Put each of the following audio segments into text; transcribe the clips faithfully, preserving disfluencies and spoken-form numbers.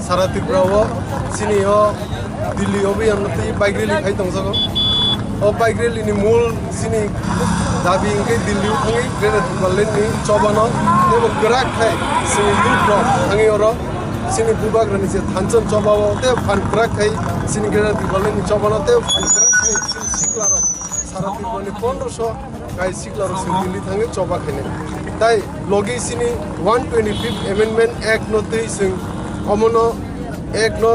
Sara Tripura o chini o Delhi o biyang twi bike rally khai tongjago. O bike rally ni mul chini dabi hwnkhe Delhi o thangwi Greater Tipraland ni chobano teibo kwrak khai chini youth rok thangwi oro chini bubagrani je thansa choba o tei phan kwrak khai chini Greater Tipraland ni chobano tei phan kwrak khai chini sikla rok. Sara Tripura ni pondroso kai sikla rok chwng Delhi thangwi choba khainai. Tai logi sini one twenty fifth Amendment Act no twi chwng omono Act no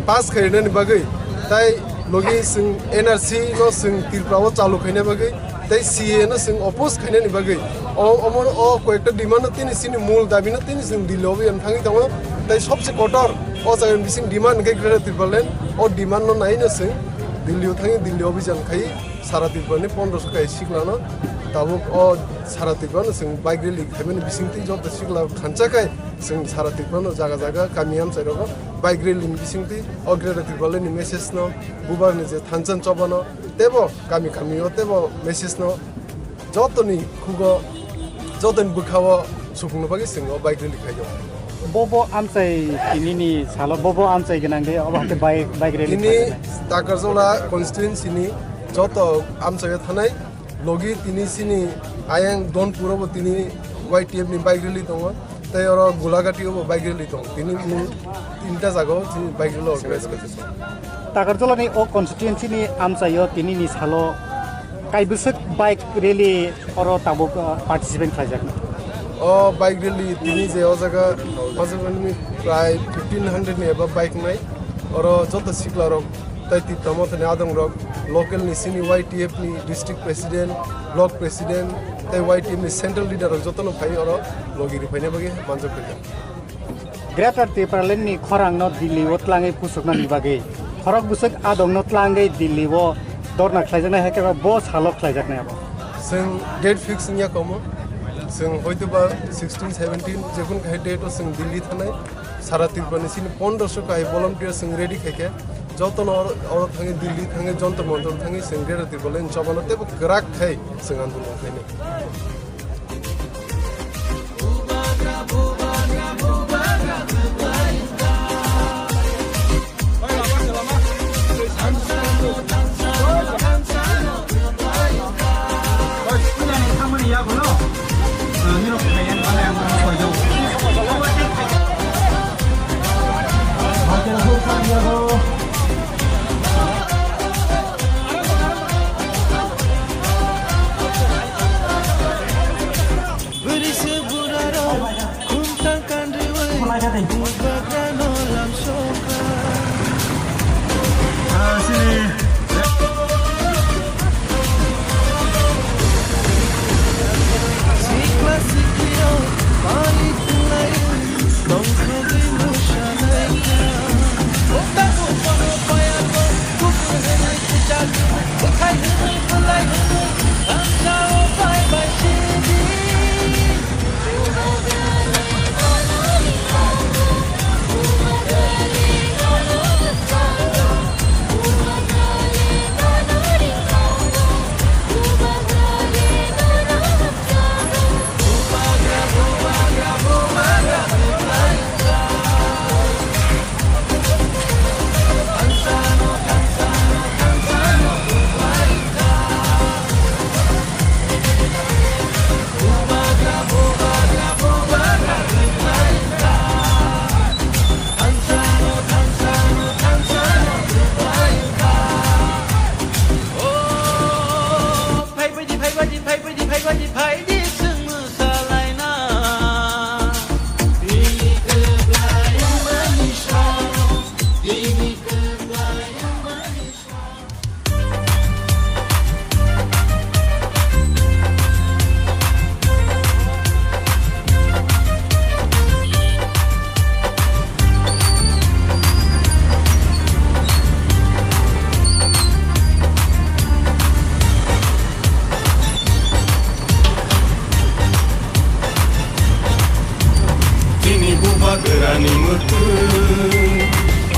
pass khainani bagwi tai logi chwng N R C no chwng Tripura o chalu khaina bagwi tai C A A no chwng oppose khainani bagwi o omono o koyekta demand no tini sini mul dabi no tini chwng Delhi o yang thangwi tongo. Tai sobse kotor o jaga ni bising demand hwnkhe Greater Tipraland, o demand no nai no chwng Delhi o thangwi Delhi o bijan khai. Sara Tripura ni pondroso kai sikla no tabuk o Sara Tripura no chwng bike rally khaimani bisingtwi joto sikla khansa khai chwng Sara Tripura no jaga jaga kami amchai rogo bike rally ni bisingtwi o Greater Tipraland ni message no bubar ni je thansa choba no teibo kami kami o teibo message no jotoni khugo jotoni bwkha o supungno bagwi chwng o bike rally khaio. Bobo amchai tinini salo bobo amchai gwnang de obo hakhe bike bike rally Tini khainai. Takarjala constituency ni joto amchaio thanai logi tini sini ayang Donpur o bo tini Y T F ni bike rally tongo tei oro Gulagati o bo bike rally tongo tini mung tinta jaga o chini bike rally organize khaijak. Takarjala ni o constituency ni amchaio tinini salo kaibwswk bike rally oro tabuk uh, participant khlaijak. O bike rally tini je o jaga majority prai fifteen hundred ni eba bike nai oro joto sikla rok tai Tipra Mothani adong rok local ni sini Y T F ni district president, block president tai Y T F ni central leader rok joto no phai oro logi ri phaina bagwi manjak phaikha. Greater Tipraland ni khorang no Delhi o tlangwi pusukna ni bagwi khorok bwswk adong no tlangwi Delhi o dorna khlaijaknai hai khe bo salo khlaijaknai abo. Chwng date fix wngya komo. Chwng hoitoba sixteen seventeen jekun khai date o chwng Delhi thanai. Sara Tripura ni sini pondroso kai volunteer chwng ready khaikhe jotono oro, oro thangwi Delhi thangwi Jantar Mantar thangwi chwng Greater Tipraland chobano teibo kwrak khai chwng andolon khainai. Bwrwi se burarok khumtang kanriwi bubagrano lamsokha. Sikla siklirok palik khwlaiwi tongthogwi mwsalaikha. Phaibaidi, phaibaidi, phaibaidi, phaibaidi, phaidi chwng mwsalaina. Bini kwplai wngmani song, bini kwplai wngmani song. Chini bubagrani mwkhwng,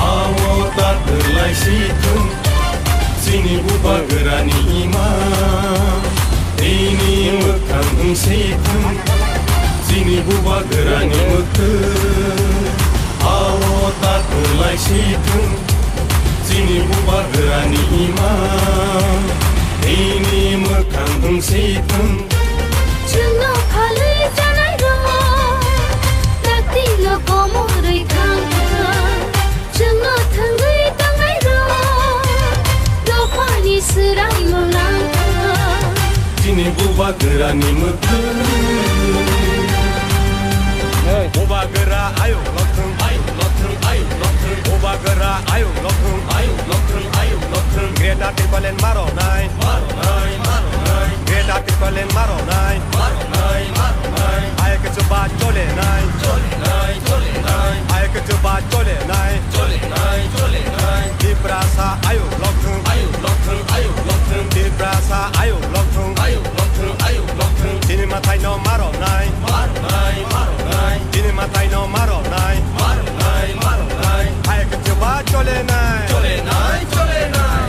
amo ta kwlai si thung. Chini bubagrani ima, tini mwkhang wng si thung. Chini bubagrani mwkhwng, amo Sithwng, chini bubagrani ima, bini mwkhang wng sithwng. Chwngno phalwi chanairok, dakti no komorwi thangthwng. Chwngno thwngwi tongnairok, dophani swraimung nangthwng. Chini bubagrani mwkhwng. Bubagra ayuk lokthwng, ayuk lokthwng, ayuk lokthwng. Bubagra ayuk lokthwng, ayuk lokthwng, ayuk lokthwng. Greater Tipraland maronai, maronai, maronai. Greater Tipraland maronai, maronai, maronai. Ayuk chuba cholenai, cholenai, cholenai. Ayuk chuba cholenai, cholenai, cholenai. Tiprasa ayuk lokthwng, ayuk lokthwng, ayuk lokthwng. Tiprasa ayuk lokthwng, ayuk lokthwng, ayuk lokthwng. Chini mwtai no maronai, maronai, maronai. Chini mwtai no maronai, maronai, maronai. Ayuk chuba cholenai, cholenai, cholenai.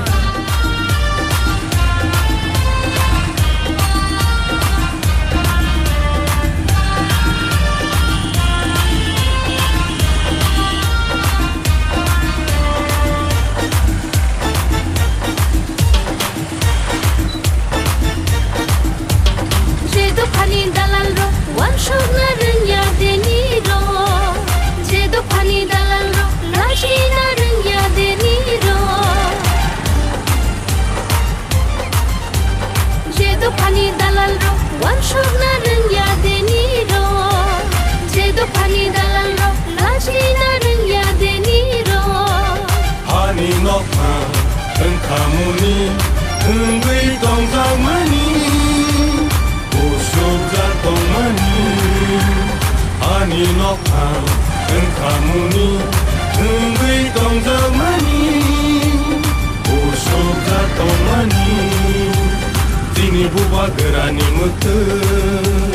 Je dophani dalalrok wansukna rwngya denirok, je dophani dalalrok lachina rwngya denirok, je dophani dalalrok wansukna rwngya denirok, je dophani dalalrok lachina rwngya denirok. Hani nokha wngkhamuni wngwi tongjakmani, usukjak tongmani. Hani nokha wngkhamuni wngwi tongjakmani, usukjak tongmani. Chini bubagrani mwkhwng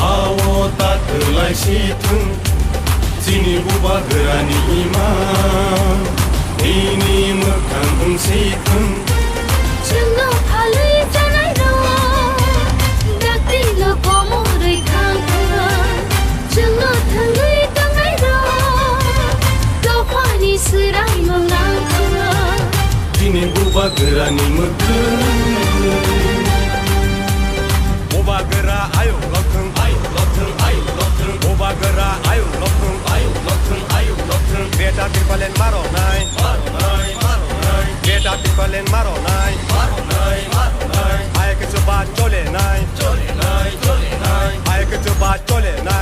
ao ta kwlai sithwng. Chini bubagrani ima, bini mwkhang wng sithwng. Chwngno phalwi chanairok, dakti no komorwi thangthwng. Chwngno thwngwi tongnairok, dophani swraimung nangthwng. Chini bubagrani mwkhwng. Bubagra ayuk lokthwng, ayuk lokthwng, ayuk lokthwng. Bubagra ayuk lokthwng, ayuk lokthwng, ayuk lokthwng. Greater Tipraland maronai, maronai, maronai. Greater Tipraland maronai, maronai, maronai. Ayuk chuba cholenai, cholenai, cholenai. Ayuk chuba cholenai.